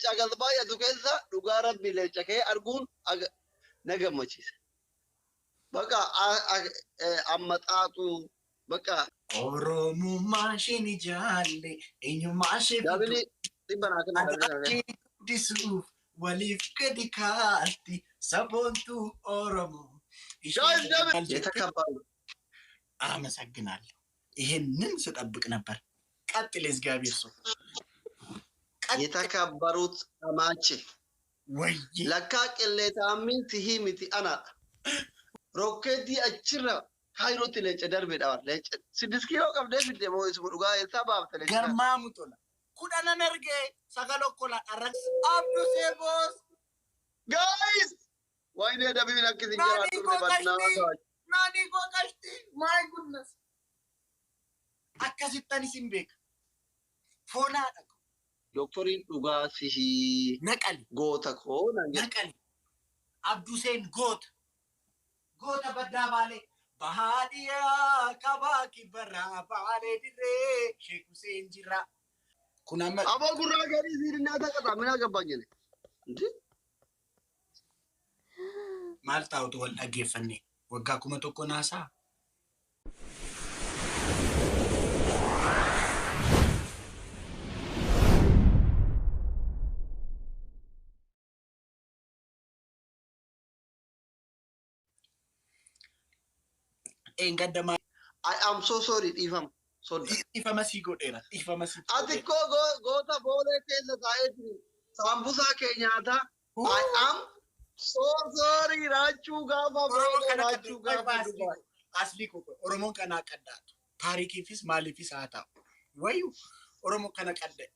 Leenca gal baay'atu keessa dhugaa rabbi leenca kee arguun na gammachiisa. Bakka amma xaaxu bakka. Oromummaa isheen ijaalle eenyummaa ishee Daabilii dhibba naa kenna daabilii naa kenna. Guddisuuf waliif gadi kaatti saboontuu Oromoo. Guys, double የተከበሩ አመሰግናለሁ። ይሄንን ስጠብቅ ነበር። ቀጥል፣ የእግዚአብሔር ሰው። የተከበሩት አማቼ ወይ ለካ qilleetaammin sihii miti anaadha. Rokkeettii achirra kaayirootti leenca darbee dhaban. Leenca 6 kiiloo qabdee fidde moo isuma dhugaa eessaa baafte leenca? Garmaamu tola. 10n argee sagal okkola dharra Abdu Seeboos. Guys! Waynee dabiin akkasiin Naanii jiraatu koo bannaa. Qashtii! Naanii koo qashtii! My goodness! Akkasittan isin beeka. Foonaadha. Doktoriin dhugaa sihii Naqali. Goota koo naan jedhe. Naqali. Abduseen goota. Goota baddaa baalee. Bahaadhiyaa kabaa kibbarraa baalee dirree Sheek Huseen jirra. Kun amma Aboo gurraa gaarii siin innaa taqataa minaa gabbaan jenne. Inti? Maal taa'utu wal dhaggeeffanne waggaa 1000 naasaa. Eengaddamaa. I am so sorry, dhiifama. Sodda. Dhiifama sii godheera. Dhiifama sii Ati koo goota boolee keessa taa'ee jiru. Saambusaa kee nyaataa. I am so sorry, raachuu gaafa Oromoon boolee kana raachuu gaafa Dubaay. Aslii koo Oromoon kana qaddaatu. Taarikiifis maaliifis haa ta'u. Wayu Oromoo kana qadda'e.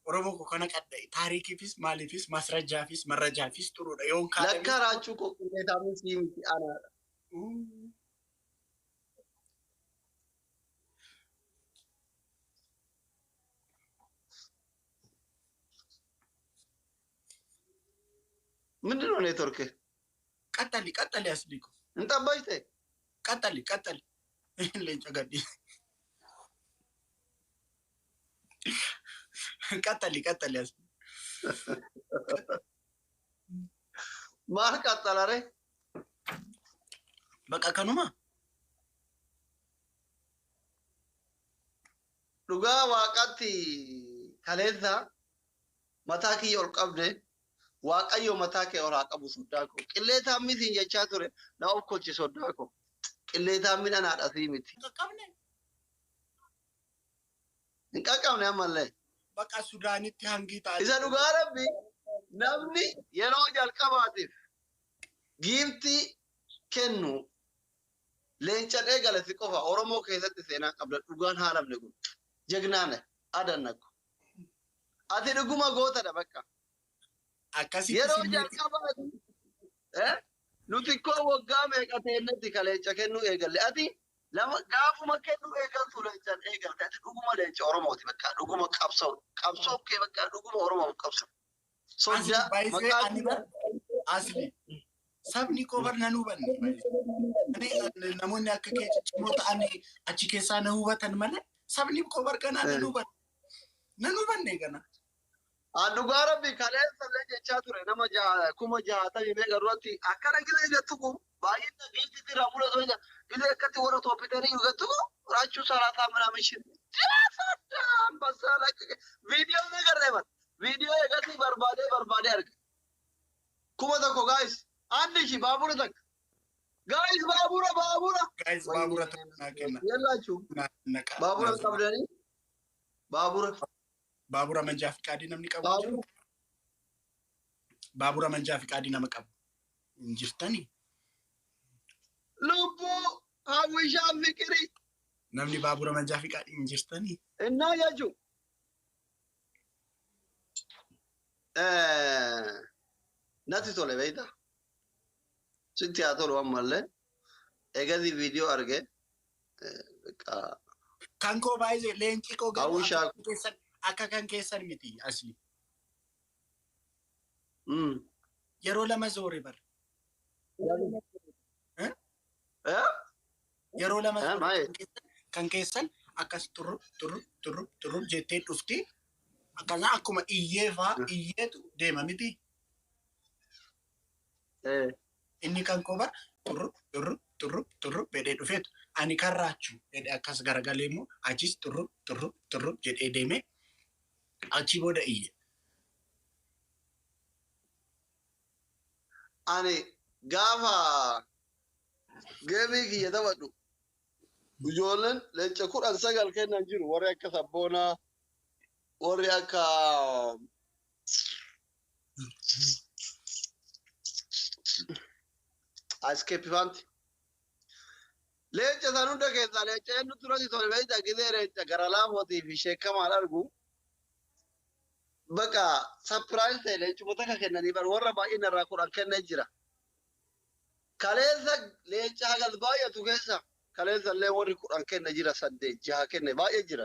Oromoo koo kana qadda'e. Taarikiifis maaliifis masrajaafis marrajaafis turuudha. Yoon kaadame. Lakka raachuu koo qilleetaamii sii miti anaadha. ምንድን ነው ኔትወርክ? ቀጠሊ ቀጠሊ አስሊ koo. እንጠባጅተ ቀጠሊ ቀጠሊ. Leenca gadhi. ቀጠሊ ቀጠሊ አስሊ. Maal qaxxalare? Bakka kanuma. Dhugaa waaqatti kaleessa mataa kiyya ol qabde, waaqayyo mataa kee ol haa qabu soddaa koo. Qilleetaan misiin jechaa ture na of kolchi soddaa koo. Qilleetaan min anaadha sii miti. Qaqqabne. Hin qaqqabne ammallee. Bakka Sudaanitti hangii ta'an. Isa dhugaa rabbi namni yeroo jalqabaatiif giiftii kennu leenca eegale si qofa Oromoo keessatti seenaa qabda dhugaan haalamne kun. Jegnaane adannakku. Ati dhuguma gootadha bakka. Akkasitti Yeroo simmeeti. jalqabaati nuti koo waggaa meeqa teennetti ka leenca kennuu eegalle. Ati lama gaafuma kennuu eegaltu leencaan eegalte. Ati dhuguma leenca Oromooti bakka dhuguma qabsoo. Qabsoo kee bakka dhuguma Oromoof qabsoo. Soddaa Asli baay'isee maqaa ani bar asli sabni koo bar nan hubanne. Ani namoonni akka kee ciccimoo ta'an achi keessaa na hubatan malee sabni koo bar kanaa nan hubanne. Nan hubanne kana. An dhugaa rabbi kaleessa illee jechaa ture nama 60,000 meeqa duratti akkana gilee gattu kun baay'ina giiftii irraa mul'atu jecha gilee akkatti warra tooppitanii gattu kun raachuu salaasaa ምናምን shi አንበሳ viidiyoo nagarree bar viidiyoo eegasii barbaadee barbaadee arga 1000. Guys, አንድ ሺህ baabura takka, guys, baabura baabura. Guys, baabura tokko naa kenna. የላችሁ Naqa. baabura qabdanii baabura. Baabura manjaa fiqaadii namni qabu hin jiru. Baabura. Baabura manjaa fiqaadii nama qabu hin jirtanii. Lubbuu hawwishaan fiqirii. Namni baabura manjaa fiqaadii hin jirtanii. እና jechuun natti tole beektaa sitti haa tolu ammallee eegasii viidiyoo arge Kan koo baay'ee leenci koo garuu Hawwishaa. Akka kan keessan miti asli. Yeroo lama zoore bar. Yeroo lama zoore. Maali? Kan keessan akkas turru turru turru turru jettee dhufti. Akkana akkuma iyyee faa iyyeetu deema miti. Inni kan koo bar xurrub xurrub xurrub xurrub jedhee dhufeetu ani kan raachuu jedhee akkas garagalee immoo achis xurrub xurrub xurrub jedhee deemee achi booda iyye. Ani gaafa geemii kiyya taphadhu ijoolleen leenca 19 kennan jiru warri akka sabboonaa warri akka askeeppifaanti. Leenca san hunda keessaa leenca inni turatti tole beektaa gizee leenca gara laafootii fi sheekamaan argu baqa sapiraayiz ta'e leencuma takka kennanii bar warra baay'ina irraa 10 kennee jira. Kaleessa leenca hagas baay'atu keessa kaleessa illee warri 10 kenne jira 8 6 kenne baay'ee jira.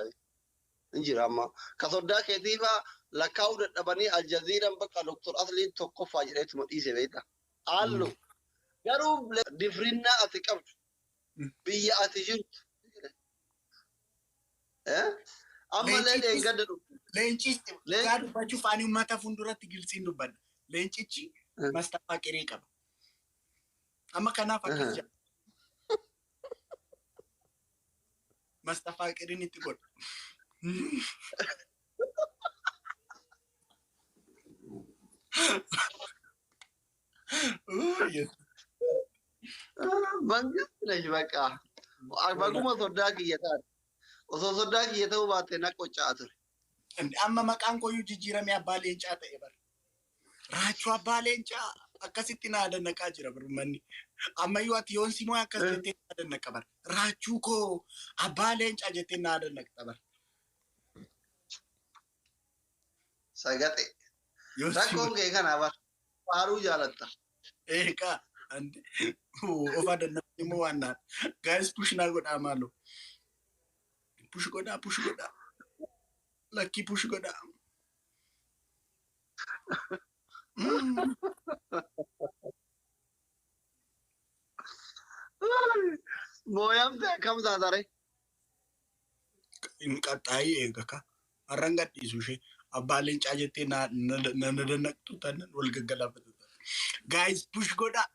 Hin jira amma. Ka soddaa keetii faa lakkaa'uu dadhabanii Aljaziiraan bakka Doktor Asliin tokkoffaa jedheetuma dhiise beektaa. Haallu garuu difrinnaa ati qabdu biyya ati jirtu. Ammallee dheengadda dhuftu. Leencis dhugaa dubbachuuf ani uummata fuulduratti gilsiin dubbadha. Leencichi mastafaa qiree qaba. Amma kanaaf akkas jedha. Mastafaa qiriin itti godha. Mangist nesh baqa. Baguma soddaa kiyya taate. Osoo soddaa kiyya ta'uu baatte na qoccaa ture. Amma maqaan koyyuu jijjiiramee abbaa leencaa ta'e bara. Raachuu abbaa leencaa akkasitti na adannaqaa jira bara manni. Ammayyuu ati yoon simoo akkas jettee na adannaqa bara. Raachuu koo abbaa leencaa jettee na adannaqxa bara. Sagaxe. Rakkoon kee kana bara. Faaruu jaalatta. Eegaa. Of adannaqni immoo waan naan. Guys push naa godhaa maaloo. Push godhaa push godhaa. Lakkii push godhaa. Mooyamte akkam taatare? Hin qaxxaayii eega ka. Har'an gadhiisu ishee abbaa leencaa jettee na dadannaqxu taanaan wal gaggalaafatu. Guys push godhaa.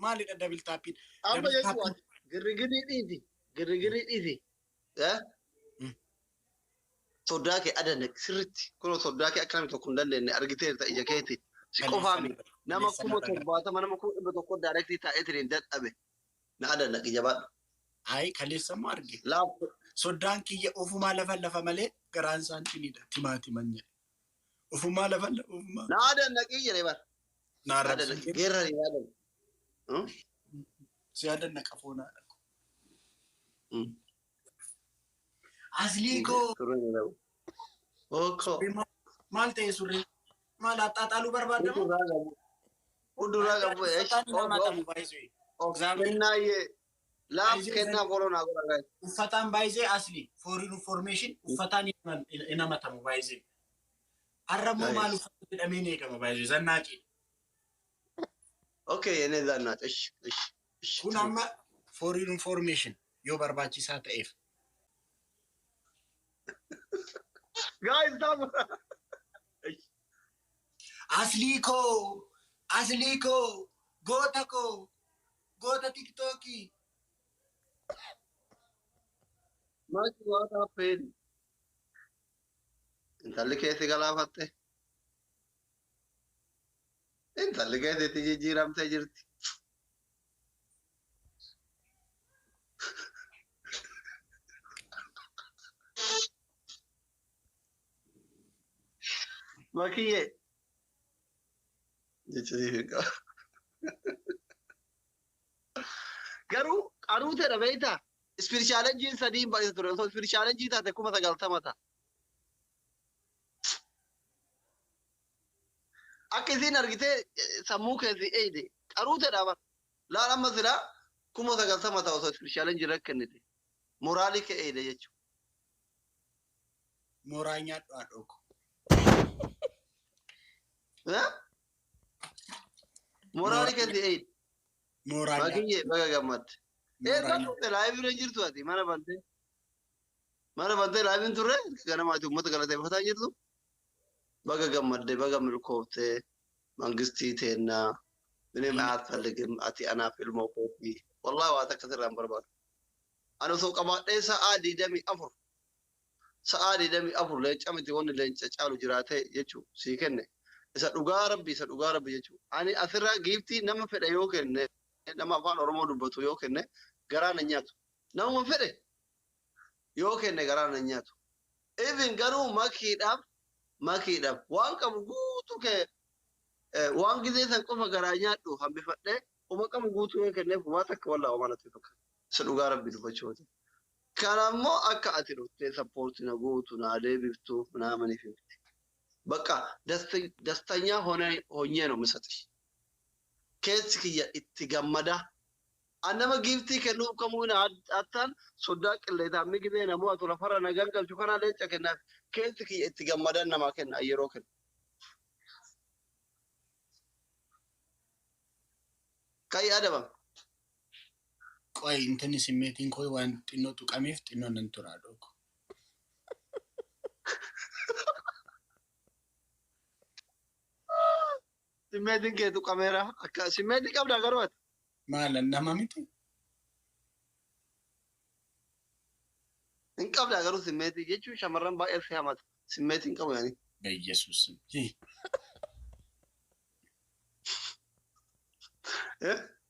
Maalidha double taappiin? Amma jechuun girrigirii dhiisi. Girrigirii dhiisi. Soddaa kee adannaqi sirriitti. Kunoo soddaa kee akka namni tokko hin dandeenye argiteerta ija keetiin. Si qofaa miti. Nama 70,000 nama 100,000 daayirektii taa'eetiin hin dadhabe. Na adannaqi jabaadhu. Ayi kaleessa immoo arge. Soddaan kiyya ofumaa lafa lafa malee garaan isaan ciniidha. Timaatiman jedhe. Ofumaa lafa lafa ofumaa. Na adannaqi jedhe bara. Na arrabsu. Geerrari yaadame. Si adannaqa foonaadha. Aslii koo. Maal ta'e surree? Maal axxaaxaaluu barbaadamu? Fuulduraa qabu. Kennaayyee laaf kennaa koronaa godha. Uffataan baay'isee asli foreign information uffataan hin hamatamu baay'isee. Har'a immoo maal uffata jedhamee ni eegama baay'isee zannaaqii. Okay, inni zannaaq. Ishi ishi. Kun amma foreign information yoo barbaachisaa ta'eef. Guys, stop. Aslii koo, aslii koo, goota koo, goota tiktookii. Maki what happened? Intalli keessi galaafatte. Intalli keessatti jijjiiramtee jirti. Makiyyee. Jecha siif hin qabu. Garuu qaruuteedha beektaa? Ispirishaalenjiin 3 baay'isa ture. Osoo ispirishaalenjii taate 90,000 ta'a. Akka isiin argitee sammuu keessi eeyde qaruuteedha bara. Laal amma silaa 90,000 ta'a osoo ispirishaalenjii irra kennite. Moraalii kee eeyde jechuudha. Mooraa nyaadhu haadhoo ko. Moraalii keessi eeyde. Mooraa nyaadhu. Bakiyyee baga gammadde. Eessa turte laayivii irra jirtu ati mana bantee. Mana bantee laayiviin turre ganamaati uummata galateeffataa jirtu. Baga gammadde, baga milkoofte, mangistii teennaa. ምንም አያስፈልግም. Ati anaaf ilmoo kooti. Wallahi waa takka sirraa hin barbaadu. Ani osoo qabaadhee sa'aa 24, sa'aa 24 leenca miti, wanni leenca caalu jiraate jechuu sii kenne. Isa dhugaa Rabbi, isa dhugaa Rabbi jechuu. Ani asirraa giiftii nama fedhe yoo kenne, nama afaan Oromoo dubbatu yoo kenne, garaa na nyaatu. Nama fedhe yoo kenne garaa na nyaatu. Even garuu makiidhaaf waan qabu guutuu kee waan gizee san qofa garaa nyaadhu hambifadhee uma qabu guutuu yoo kenneef waa takka wallaa homaa natti fakkaata. Isa dhugaa Rabbi dubbachuu. Kanammoo akka ati dhuftee support na gootu na deebiftu ምናምን miti. በቃ ደስተኛ ሆነ ሆኜ ነው የምሰጥሽ። Keessi kiyya itti gammada. An nama giiftii kennuuf kamuu attaan soddaa qilleetaan gizee namoota lafarra na gangalchu kana leenca kennaaf, keessi kiyya itti gammadan namaa kenna yeroo kennu. Kai adabam. ቆይ እንትን ስሜtiin koo waan xinnoo tuqameef xinnoo nan turaa dhooku. Simmeetiin kee tuqameera. Akka simmeetii qabdaa garuu ati? Maalan nama miti? Hin qabdaa garuu simmeetii jechuun shamarran baay'ee si hamata. Simmeetii hin qabu yaani. በኢየሱስ ስም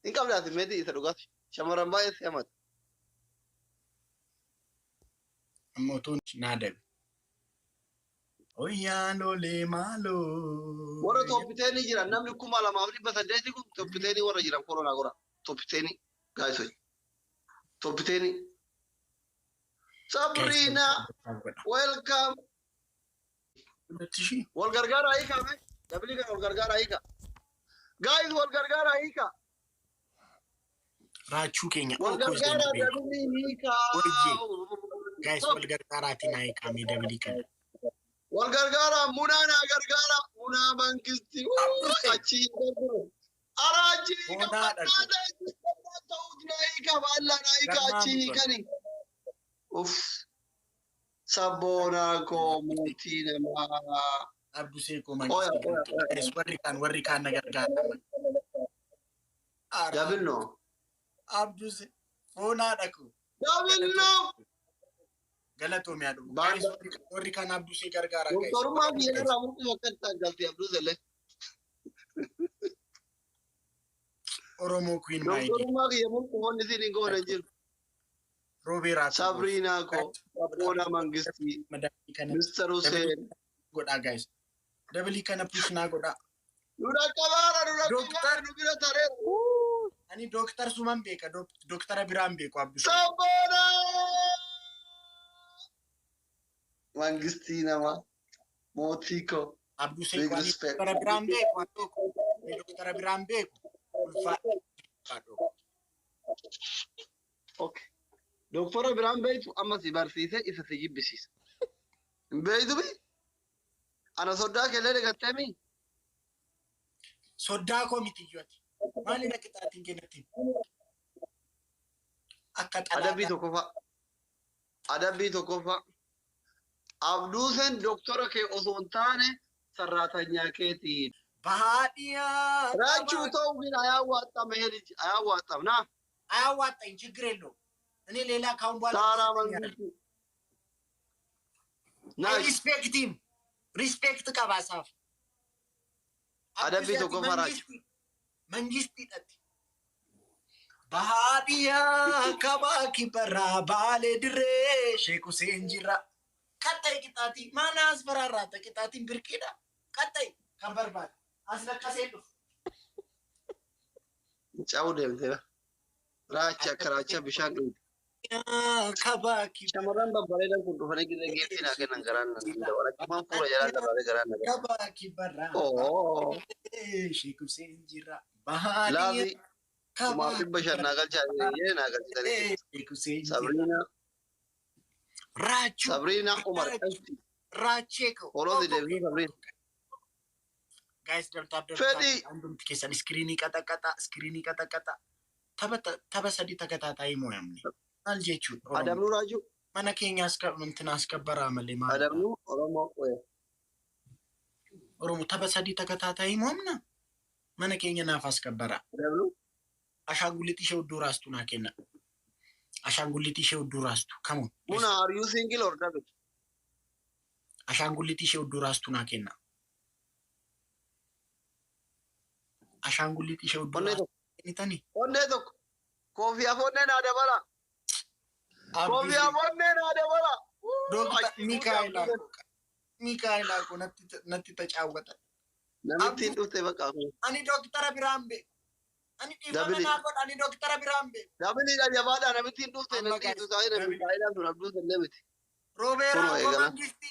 Hin qabdaa simmeetii, isa dhugaati. Shamarran baay'ee si hamata. Ammoo tuun naa dabe. Oyyaa loolee maaloo. Warra top 10 jiran, namni 2800 kun top 10 warra jiran koronaa gora. Top 10 guys oy. Top 10. Sabrina, welcome. ሁለት ሺህ Wal gargaara hiika mee. Double kana wal gargaara hiika. Guys, wal gargaara hiika. Raachuu keenya. Wal gargaara, double hiika. Guys, wal gargaaraatiin haa hiikamee double kana. Wal gargaara, munaa naa gargaara, munaa mangisti achi ara achi hiika. Ta'uut naa hiika, baallaa naa hiika, achi hiikani. Uff, sabboonaa koo, mootii namaa. Abdusee koo, mangistii, warri kaan na gargaara. Double no. Abdusee foonaadha koo. Double no. Galatoomi yaadu. Warri kaan Abdusee gargaara. Doktorummaa biyya irraa mul'atu akka itti galtee Abdusee illee. Oromoo Queen Maayidii. Doktorummaa kiyya mul'atu wanni isin hin goone hin jiru. Roobeeraa. Sabriinaa koo, sabboonaa mangistii, Mr. Hussein. Godhaa guys. Double kana push naa godhaa. Nu dhaqqabaara, nu dhaqqabaara, nu bira tareera. Ani dooktar suman beeka. Dooktara biraan beeku Abdusee. Sabboonaa! Mangistii namaa, mootii koo. Abdusee koo, ani dooktara biraan beeku. Dooktara biraan beeku. Ulfaadha. Okay. Doktora biraan beektu amma si barsiise isa si jibbisiisa. Hin beektu bi? Ana soddaa keellee dhagattee mi? Soddaa koo miti iyyuu ati. Maali qixaatiin kennatti? Akka Adabbii tokkoffaa. Adabbii tokkoffaa. Abduuseen doktora kee osoo hin taane sarraatanyaa keetii. Baadiyyaa. Raachuu ta'uu ግን አያዋጣም። ይሄ ልጅ አያዋጣም። ና። አያዋጣኝ፣ ችግር የለውም። እኔ ሌላ ካሁን በኋላ ሳራ መንግስቱ ናሽ። Respect him, respect qabasaaf. Adabbii tokkoffaa Raachuu. Mangistiidhatti. Baadiyyaa kabaa kibbarraa baalee dirree Sheek Hussein jirra. Qaxxayi qixaatii maana as baraarraata, qixaatiin birqiidha. Qaxxayi kan barbaade as lakkasee dhufu. Cabuu deemtee raacha akka raacha bishaan dhugu. Kabaa kibbarraa. Shamarran babbareedan kun dhufanii gizee geessi naa kennan garaan na akkumaan fuula jalaa daraaree garaan na Kabaa kibbarraa. Oo. Sheek Hussein jirra. Baadiyyaa Laafi 5,500 naa galchaa jee naa galchitanii. Sheek Hussein jirra. Sabriina. Raachuu. Sabriina Umar. Raachee koo. Horooti deebisee Sabriina. Guys, double tap, double Fedhi. tap. Hundumti keessan screen qaxaqaxa, screen qaxaqaxa. Tapha sadii takataataa mo'amne. Maal jechuudha? Oromoo? Adabnuu Raajuu. Mana keenya እንትን አስከበራ malee maal? Adabnuu Oromoo qoye. Oromo tapha sadii takataataa mo'amna. Mana keenya naaf as gabbara. Ashaangullitti ishee hudduu raastu naa kenna. Ashaangullitti ishee hudduu raastu. Come on. Muna, are you single or double? Ashaangullitti ishee hudduu raastu naa kenna. Ashaangullitti ishee hudduu Onnee raastu tokko. kennitanii. Onnee tokko. Koofiyaa onnee naa dabala. Koofiyaa onnee naa dabala. Dooktar Mikaa'elaa koo. Mikaa'elaa koo natti tacaawwata. Namittiin dhufte bakka. Ani dooktara biraan beeku. Ani dhiifama Dabili. naa godha. Ani dooktara biraan beeku. Dabiliidha jabaadha namittiin dhufte Amma natti guys, dhufte dabili. Mikaa'elaan sun abduu sallee miti. Roobeeraa Kunoo koo eegala. mangisti.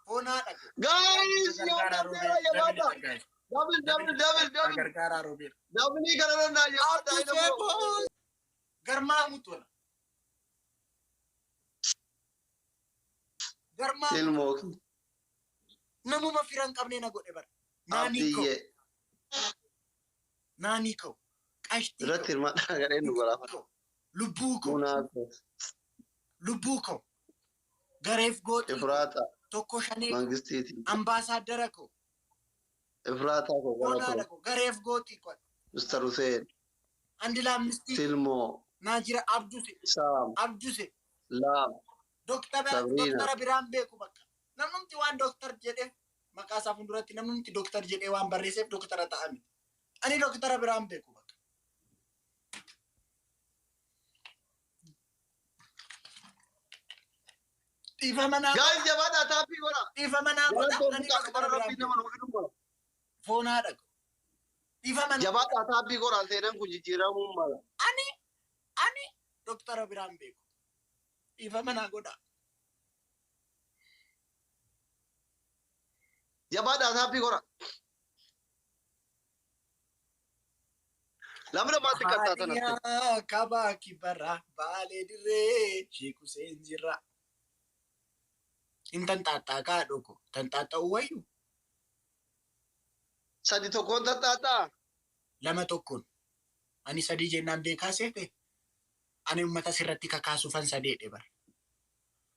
Foonaa dhagu. Guys, Gargaaraa yaadateera Roobeera. jabaadha. Dabili guys. Double double double double. Gargaaraa Roobeera. Dabilii kana naa jabaadha. Abduu Seeboo. Garmaamu tola. Garmaamu Ilmoo namuma fira hin qabne na godhe bara. Naanii koo. abdiyyee Naanii koo. Qashtii irratti koo. hirmaadhaa gadheen nu galaafata. Lubbuu koo. Munaa koo. Lubbuu koo. Gareef gooxii koo. Ifraata Tokko shanee koo. mangistiiti. Ambaasaaddara koo. Ifraataa koo Foonaadha galatoo. koo. Gareef gooxii koo. Mr. Hussein. Andi laammistii koo. Silmoo. Naajira Abduse. Saam. Abduse. Laam. Doktara Sabriina. doktara biraan beeku bakka. Namnumti waan doktar jedheef maqaa isaa fuulduratti namnumti doktar jedhee waan barreesseef doktara ta'a miti. Ani doktara biraan beeku bakka. Dhiifama naa Guys jabaadhaa taappii godha. dhiifama naa godha. Galatoo Ani mucaa doktara bara biraan rabbiin beeku. nama nuuf fidu mala. Foonaa dhagu. Dhiifama naa Jabaadhaa taappii godha seenaan kun jijjiiramuu mala. ani doktara biraan beeku. Dhiifama naa godha. Jabaadhaa taappii godha. Lamni namaatti qaxxaatan as. Haadhiyaa kabaa kibbarraa baalee dirree Sheek Hussein jirra. In tanxaaxxaa kaa dhoko tanxaaxxa'uu wayyu Sadi tokkoon taxxaaxaa. lama tokkoon. Ani sadii jennaan beekaa seete. Ani uummata sirratti kakaasuufan sadeedhe bara.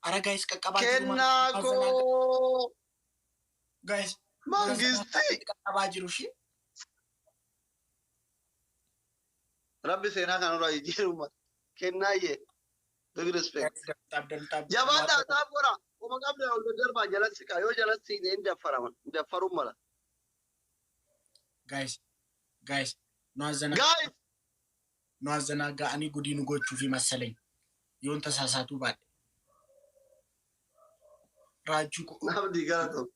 Ara guys qaqqabaa jiru Kennaa koo guys mangisti. qaqqabaa jiru shi. Rabbi seenaa kanarraa jijjiiruu mala. Kennaayyee. Big respect. Damtaab damtaab. Jabaadhaa taap godha. Kuma qabda ol daddarbaa jalatti siqa. Yoo jalatti siqne hin daffaraman. Hin daffaruun mala. Guys guys nu azana Guys! nu አዘናጋእኒ ጉዲኑ ጎቹፊ መሰለኝ yoon ተሳሳቱ ባለ ራጁ Namni gara tokko.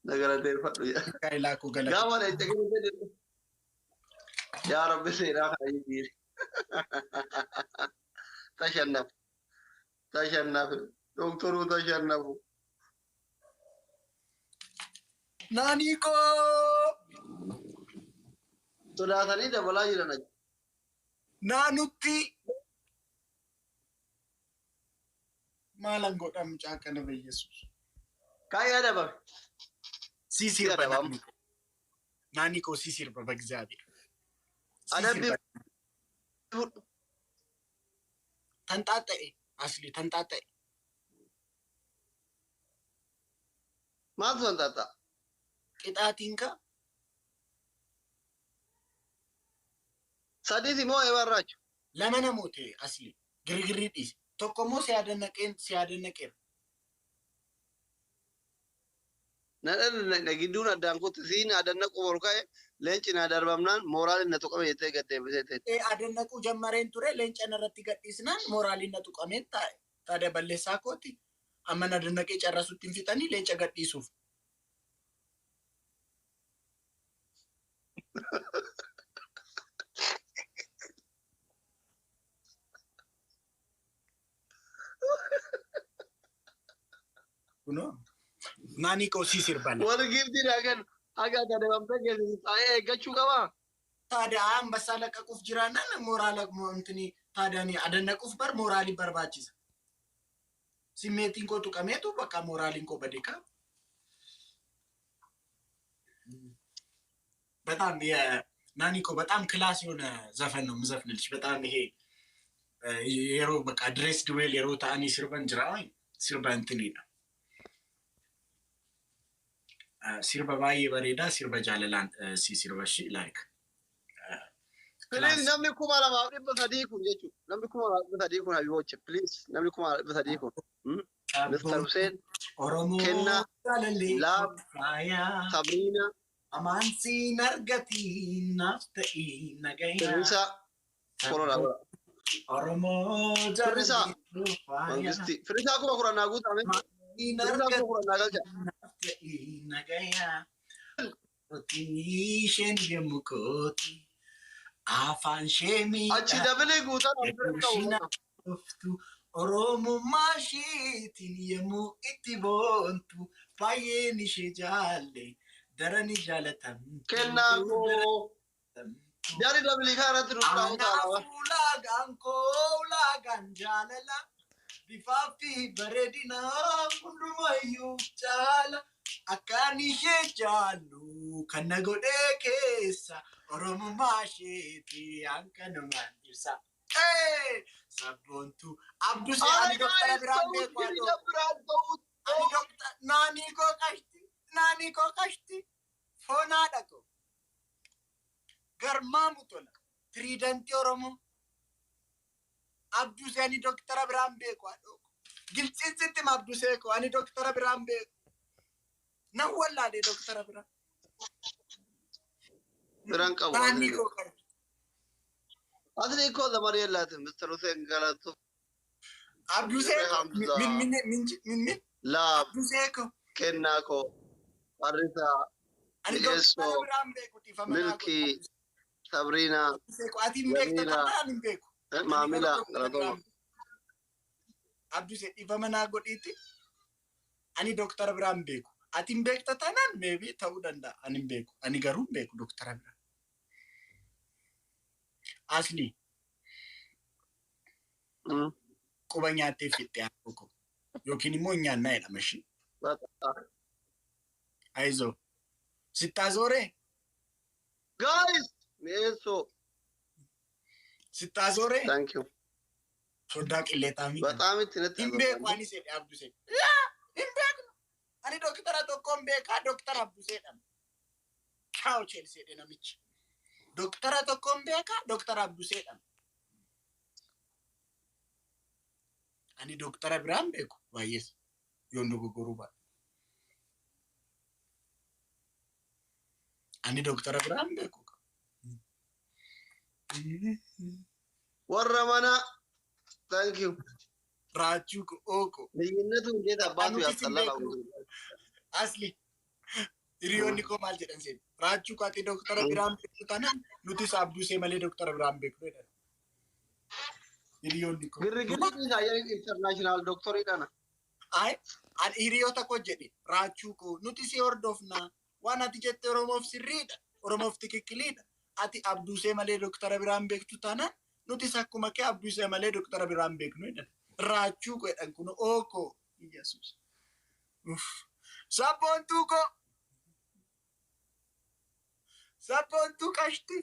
Na galateeffadhu yaa. ሚካኤላ ኮ ገለ Gaafa leenca keessa jedhu. Yaa Rabbi seenaa kana jijjiiri. Tashannaf. Tashannaf. Dooktoruu tashannafu. ናኒኮ Sodaatanii dabalaa jiran achi. ናኑቲ maalan godha mucaa kana በኢየሱስ Kaayee adabame. ሲሲርበ Adabam. ናኒኮ ሲሲርበ በእግዚአብሔር Adabbi ሲሲርበ fudhu. ተንጣጠኤ አስሊ ተንጣጠኤ Maaltu sanxaaxaa? ቅጣቲንከ Sadiiti moo eebarraachu? lama namoota asli girgirri dhiise tokko immoo siyaadannaqeen siyaadannaqeera Na gidduun addaan kutte siin adannaqu ol ka'e leenci na darbamnaan mooraalin na tuqame jettee gad deebisee teette. Adannaquu jammareen ture leenca narratti gadhiisnaan mooraaliin na tuqameen taa'e. Taada balleessaa kooti. Amma na adannaqee carrasutti hin fixanii leenca gadhiisuuf. Kunoo naanii koo si sirbala. Warri giiftii dhaagan haga ati adabamtee geessisu taa'ee eeggachuu qabaa? Taada ambassaa laqaquuf jiraannaan mooraala intini taadaan adannaquuf bar mooraalii barbaachisa. Simmeetiin koo tuqameetu bakka mooraaliin koo bade kaa. በጣም የናኒኮ በጣም ክላስ የሆነ ዘፈን ነው የምዘፍንልሽ። በጣም ይሄ የሮ በቃ ድሬስ ድዌል የሮ ታኒ ሲርበን ጅራ ሲርበ እንትን ነው። Sirba baay'ee bareedaa, sirba jaalalaan si sirba shi like. Please, namni 2300 kun jechuudha. Namni 2300 kun habiboche. Please, namni 2300 kun. Mr. Hussein, Oromoo Kennaa, jaalallee Laab, faayaa. Sabrina, Amansiin argatiin naaf ta'ii nagayaa. Firrisaa, Korola. Oromoo Firrisaa, jaalallee faayaa. Mangisti. Firrisaa 10,000 naa guutame. Amansiin Firrisaa 10,000 naa galcha. naaf ta'ii nagayaa. Kooti isheen yommuu kooti. Afaan ishee Achi miidhaa. dabilii guutaa Isheen dhuftu. Oromummaa isheetiin yommuu itti boontu. Baay'een ishee jaalle. Darani jaalatamtu. Kennaa koo. Jari dabilii kana irratti nu dhaa'u ta'a. Anaaf ulaagaan koo ulaagaan jaalala. Bifaa fi bareedina hundumayyuu caala. Akkaan ishee jaallu kan na godhee keessa Oromummaa isheeti hankanumaan ibsa. Sabboontuu Abdusee ani doktara biraan beeku haadhoo. Ani doktara naanii koo qashti naanii koo qashti foonaa dhaqo. Garmaamu tola. Tiriidantii Oromoo. Abdusee ani doktara biraan beeku haadhoo. Giltsiin sitti hima Abdusee koo ani doktara biraan beeku. Nan wallaalee doktara biraan. Biraan qabu. Naannii koo qashti. Asli እኮ ዘመድ የላትም ሚስተር ሁሴን ገለቱ Abdusee koo Hamza. min min min min min ላብ Abdusee koo ኬና ኮ አሪሳ ani Mi'eessoo, doktara biraan beeku dhiifama naa ሚልኪ godhi. ሰብሪና Abdusee koo ati hin beekta Jamiila. taanaan hin beeku. ማሚላ ገለቶማ Abdusee dhiifama naa godhiitti ani doktara biraan beeku. Ati hin beekta taanaan maybe ta'uu danda'a. Ani hin beeku. Ani garuu hin beeku doktara biraan. Asli quba nyaattee fixxee haadhoo koo. Yookiin immoo nyaannaa jedhama ishee. Ayizoo. Sittaazooree? Guys ሚኤሶ Sittaazooree? Thank you. Soddaa qilleexaa miti. በጣም ትነት Hin beeku ani sedhe Abdusee. Yaa! Hin beeknu. Ani doktara tokkoon beekaa doktara Abduseedha. Chaaw Cheelseedhe namichi. Doktara tokkoon beekaa doktara Abduseedha. Ani doktara biraan beeku baay'ees yoon dogoggoruu baadhe. Ani doktara biraan beeku. warra mana thank you. Raachuu ooko. ልዩነቱ እንዴት አባቱ Anutis hin ያስጠላል። beeku. Asli hiriyoonni koo maal jedhan seen raachuu koo ati doktara biraan beektu taanaan nutis Abdusee malee doktara biraan beeknu jedhan. Hiriyoonni koo. ግርግር ኢንተርናሽናል ዶክተር ይዳና Ay, ani hiriyoota koo jedhe raachuu koo nuti si hordofna waan ati jette Oromoof sirriidha Oromoof tikikkiliidha ati Abdusee malee doktara biraan beektu taanaan nutis akkuma kee Abdusee malee doktara biraan beeknu jedhan. Raachuu koo jedhan kun ookoo Iyyasuus. Uff. Sabboontuu koo. Sabboontuu qashti.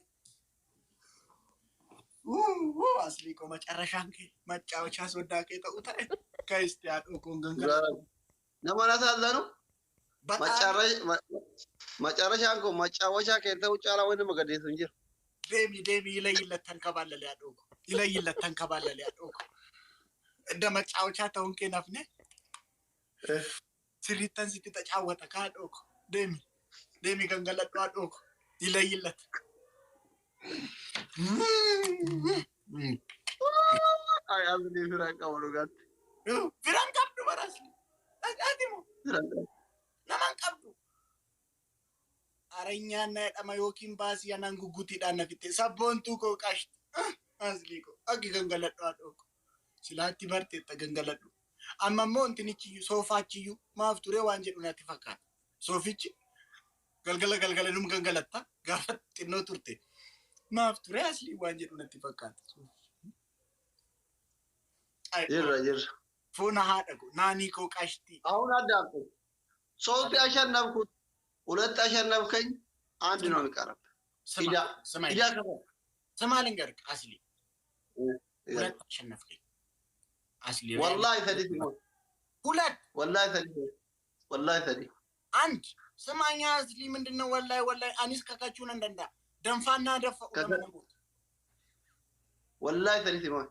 Asli koo macarrashaan kee maccaawachaa soddaa kee ta'uu ta'e ከስቲ haadhoo koon gangalatu. nama ናሳዘኑ Badhaan መጨረሻን ኮ መጫወቻ ከንተ ውጭ አላ ወይ መገደሱ እንጂ deemi deemi ይለይለት ተንከባለለ haadhoo koo ይለይለት ተንከባለለ haadhoo koo እንደ መጫወቻ ta'uun kee nafne sirrittan sitti tacaawwata ka haadhoo koo deemi deemi gangaladhu haadhoo koo ይለይለት. አይ አዝኒ ፍራን ቀበሉ ጋር Firaan qabdu baras. Ati moo naman qabdu. Aranyaan na jedhama yookiin baasii anaan guggutiidhaan na fitte sabboontuu koo qashti. Aslii koo akki gangaladhu haadhoo koo. Silaatti barteetta gangaladhu. Amma immoo intinichiyyuu soofaachiyyuu maaf ture waan jedhu natti fakkaata. Soofichi galgala galgala num gangalatta gaafa xinnoo turte. Maaf ture aslii waan jedhu natti fakkaata. Ay, jirra jirra Foon haadha koo naanii koo qashti. አሁን አዳምጡ። ሶስት ያሸነፍኩት ሁለት ያሸነፍከኝ አንድ ነው የሚቀረብ። ስማ ሂዳ ስማ ሂዳ ክፈል። ስማ ልንገርህ አስሊ ሁለት አሸነፍከኝ። አስሊ ወላሂ ሰዲ ሲሞት ሁለት ወላሂ ሰዲ ወላሂ ሰዲ አንድ ስማኛ አስሊ ምንድነው? ወላሂ ወላሂ anis kakachuun nan danda'a. Danfaannaa daffa Kaka- Wallaahi sadi simaa.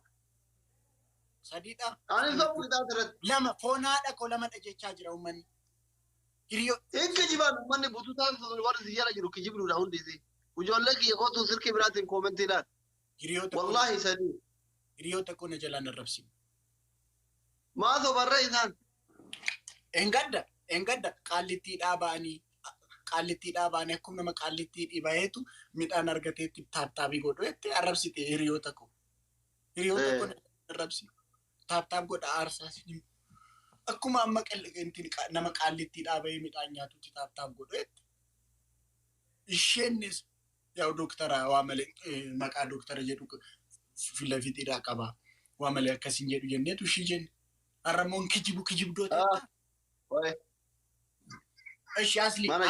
Sadiidha. Ani sobu qixaa irratti. Lama foonaadha koo lamadha jechaa jira uummanni. Hiriyoo Hin kijibaan uummanni bututaan sun warri si jala jiru kijibduudha hundi isii. Ijoollee kiyya kootu silkii biraatiin koomentiidhaan. Hiriyoota koo Wallaahi sadii. Hiriyoota koo na jalaan arrabsinu. Maa sobarree isaan? Engadda qaallittiidhaa ba'anii akkuma nama qaallittii dhibayeetu midhaan argateetti taaptaabii godhu jettee arrabsite hiriyoota koo. Hiriyoota koo na arrabsi. Tap tap godha aarsaa isin. Akkuma amma nama qaallittiidhaa ba'ee midhaan nyaatutti tap tap godhu jette. Isheenis yaa'u dooktara waa malee maqaa dooktara jedhu filafixiidhaa qaba. Waa malee akkasiin jedhu jenneetu ishii jenne. Har'ammoon kijibu kijibdoota. Wayi. Ishi asli. Mana